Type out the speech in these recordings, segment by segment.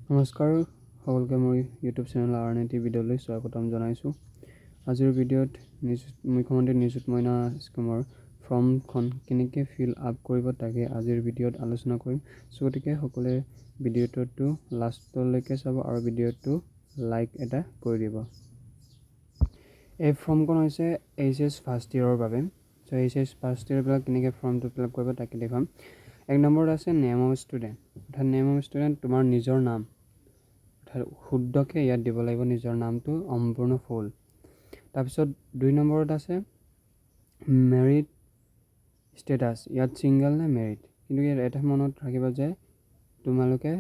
নমস্কাৰ সকলোকে, মোৰ YouTube channel R N T ভিডিঅ'লৈ স্বাগতম জনাইছোঁ। আজিৰ ভিডিঅ'ত মুখ্যমন্ত্ৰী নিযুত মইনা স্কীমৰ ফৰ্মখন কেনেকৈ ফিল আপ কৰিব, তাকে আজিৰ ভিডিঅ'ত আলোচনা কৰিম। চ' গতিকে সকলোৱে ভিডিঅ'টো লাষ্টলৈকে চাব আৰু ভিডিঅ'টো লাইক এটা কৰি দিব। এই ফৰ্মখন হৈছে এইচ এছ ফাৰ্ষ্ট ইয়েৰৰ বাবে। চ' এইচ এছ ফাৰ্ষ্ট ইয়েৰবিলাক কেনেকৈ ফৰ্মটো ফিল আপ কৰিব, তাকে দেখুৱাম। এক নম্বৰত আছে নেম অফ ষ্টুডেণ্ট, অৰ্থাৎ নেম অফ ষ্টুডেণ্ট তোমাৰ নিজৰ নাম, অৰ্থাৎ শুদ্ধকৈ ইয়াত দিব লাগিব নিজৰ নামটো সম্পূৰ্ণ ফুল। তাৰপিছত দুই নম্বৰত আছে মেৰিড ষ্টেটাছ, ইয়াত ছিংগল নে মেৰিড। কিন্তু ইয়াত এটা মনত ৰাখিবা যে তোমালোকে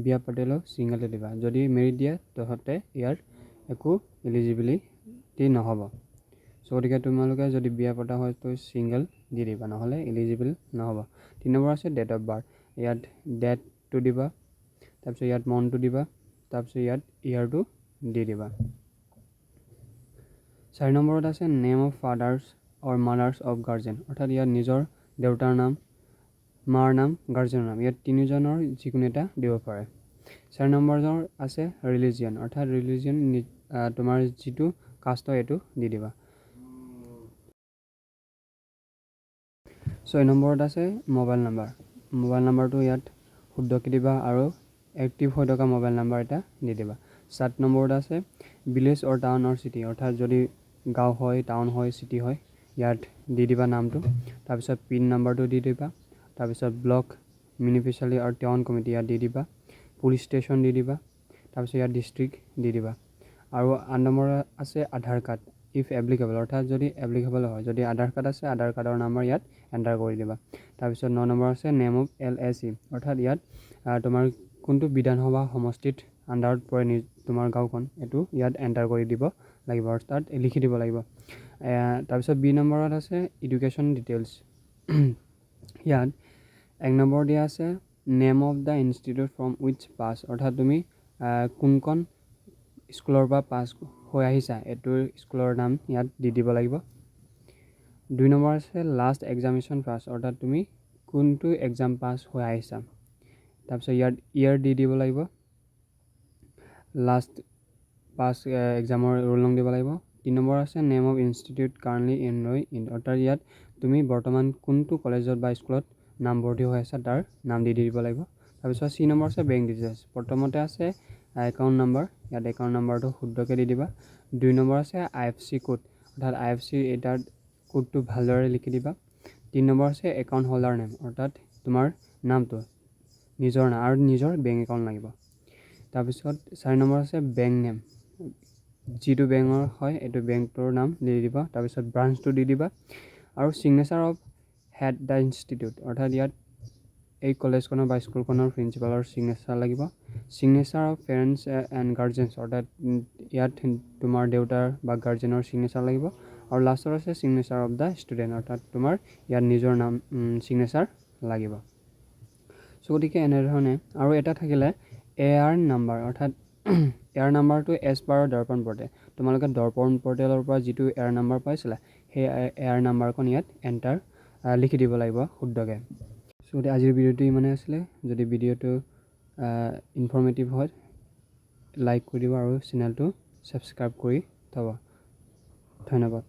বিয়া পাতিলেও ছিংগলে দিবা। যদি মেৰিড দিয়া, তহঁতে ইয়াত একো ইলিজিবিলিটি নহ'ব। চ' গতিকে তোমালোকে যদি বিয়া পতা হয়, তো ছিংগল দি দিবা, নহ'লে ইলিজিবল নহ'ব। তিনি নম্বৰ আছে ডেট অফ বাৰ্থ। ইয়াত ডেটটো দিবা, তাৰপিছত ইয়াত মন্থটো দিবা, তাৰপিছত ইয়াত ইয়েৰটো দি দিবা। চাৰি নম্বৰত আছে name of fathers or mothers of guardian, অৰ্থাৎ ইয়াত নিজৰ দেউতাৰ নাম, মাৰ নাম, গাৰ্জেনৰ নাম, ইয়াত তিনিজনৰ যিকোনো এটা দিব পাৰে। চাৰি নম্বৰৰ আছে ৰিলিজিয়ন, অৰ্থাৎ ৰিলিজিয়ন তোমাৰ যিটো কাষ্ট হয়, এইটো দি দিবা। ছয় নম্বৰত আছে মোবাইল নাম্বাৰ। মোবাইল নাম্বাৰটো ইয়াত শুদ্ধকৈ দিবা আৰু এক্টিভ হৈ থকা মোবাইল নাম্বাৰ এটা দি দিবা। সাত নম্বৰত আছে village or town or city, অৰ্থাৎ যদি গাঁও হয়, টাউন হয়, চিটি হয়, ইয়াত দি দিবা নামটো। তাৰপিছত পিন নাম্বাৰটো দি দিবা। তাৰপিছত ব্লক, মিউনিচিপালিটি আৰু টাউন কমিটি ইয়াত দি দিবা। পুলিচ ষ্টেচন দি দিবা। তাৰপিছত ইয়াত ডিষ্ট্ৰিক্ট দি দিবা। আৰু আঠ নম্বৰত আছে আধাৰ কাৰ্ড if applicable, অৰ্থাৎ যদি এপ্লিকেবল হয়, যদি আধাৰ কাৰ্ড আছে, আধাৰ কাৰ্ডৰ নাম্বাৰ ইয়াত এণ্টাৰ কৰি দিবা। তাৰপিছত ন নম্বৰ আছে নেম অফ এলএচি, অৰ্থাৎ ইয়াত তোমাৰ কোনটো বিধানসভা সমষ্টিত আণ্ডাৰত পৰে নিজ তোমাৰ গাঁওখন, এইটো ইয়াত এণ্টাৰ কৰি দিব লাগিব, অৰ্থাৎ লিখি দিব লাগিব। তাৰপিছত বি নম্বৰত আছে এডুকেশ্যন ডিটেইলছ। ইয়াত এক নম্বৰ দিয়া আছে name of the institute from which pass, অৰ্থাৎ তুমি কোনখন স্কুলৰ পৰা পাছ হৈ আহিছা, এইটো স্কুলৰ নাম ইয়াত দি দিব লাগিব। দুই নম্বৰ আছে লাষ্ট এক্সামিনেশ্যন পাছ, অৰ্থাৎ তুমি কোনটো এক্সাম পাছ হৈ আহিছা। তাৰপিছত ইয়াত ইয়েৰ দি দিব লাগিব। লাষ্ট পাছ এক্সামৰ ৰোল নং দিব লাগিব। তিনি নম্বৰ আছে name of institute currently enroll in, অৰ্থাৎ ইয়াত তুমি বৰ্তমান কোনটো কলেজত বা স্কুলত নামভৰ্তি হৈ আছা, তাৰ নাম দি দিব লাগিব। তাৰপিছত চি নম্বৰ আছে বেংক ডিটেইলছ। প্ৰথমতে আছে একাউণ্ট নাম্বাৰ, ইয়াত একাউণ্ট নাম্বাৰটো শুদ্ধকৈ দি দিবা। দুই নম্বৰ আছে আইএফচি কোড, অৰ্থাৎ আইএফচি এটাৰ কোডটো ভালদৰে লিখি দিবা। তিনি নম্বৰ আছে একাউণ্ট হোল্ডাৰ নেম, অৰ্থাৎ তোমাৰ নামটো, নিজৰ নাম আৰু নিজৰ বেংক একাউণ্ট লাগিব। তাৰপিছত চাৰি নম্বৰ আছে বেংক নেম, যিটো বেংকৰ হয়, এইটো বেংকটোৰ নাম দি দিবা। তাৰপিছত ব্ৰাঞ্চটো দি দিবা আৰু signature of head the institute, অৰ্থাৎ ইয়াত এই কলেজখনৰ বা স্কুলখনৰ প্ৰিন্সিপালৰ ছিগনেচাৰ লাগিব। Signature of parents and guardians, অৰ্থাৎ ইয়াত তোমাৰ দেউতাৰ বা গাৰ্জেনৰ ছিগনেচাৰ লাগিব। আৰু লাষ্টত আছে ছিগনেচাৰ অফ the student, অৰ্থাৎ তোমাৰ ইয়াত নিজৰ নাম ছিগনেচাৰ লাগিব। চ' গতিকে এনেধৰণে আৰু এটা থাকিলে এ আৰ নাম্বাৰ, অৰ্থাৎ এ আৰ নাম্বাৰটো এজ পাৰ দৰ্পণ পৰ্টেল। তোমালোকে দৰ্পণ পৰ্টেলৰ পৰা যিটো এ আৰ নাম্বাৰ পাইছিলা, সেই এ আৰ নাম্বাৰখন ইয়াত এণ্টাৰ লিখি দিব লাগিব শুদ্ধকৈ। চ' গতিকে আজিৰ ভিডিঅ'টো ইমানেই আছিলে। যদি ভিডিঅ'টো ইনফৰ্মেটিভ হয়, লাইক কৰি দিব আৰু চেনেলটো ছাবস্ক্ৰাইব কৰি থ'ব। ধন্যবাদ।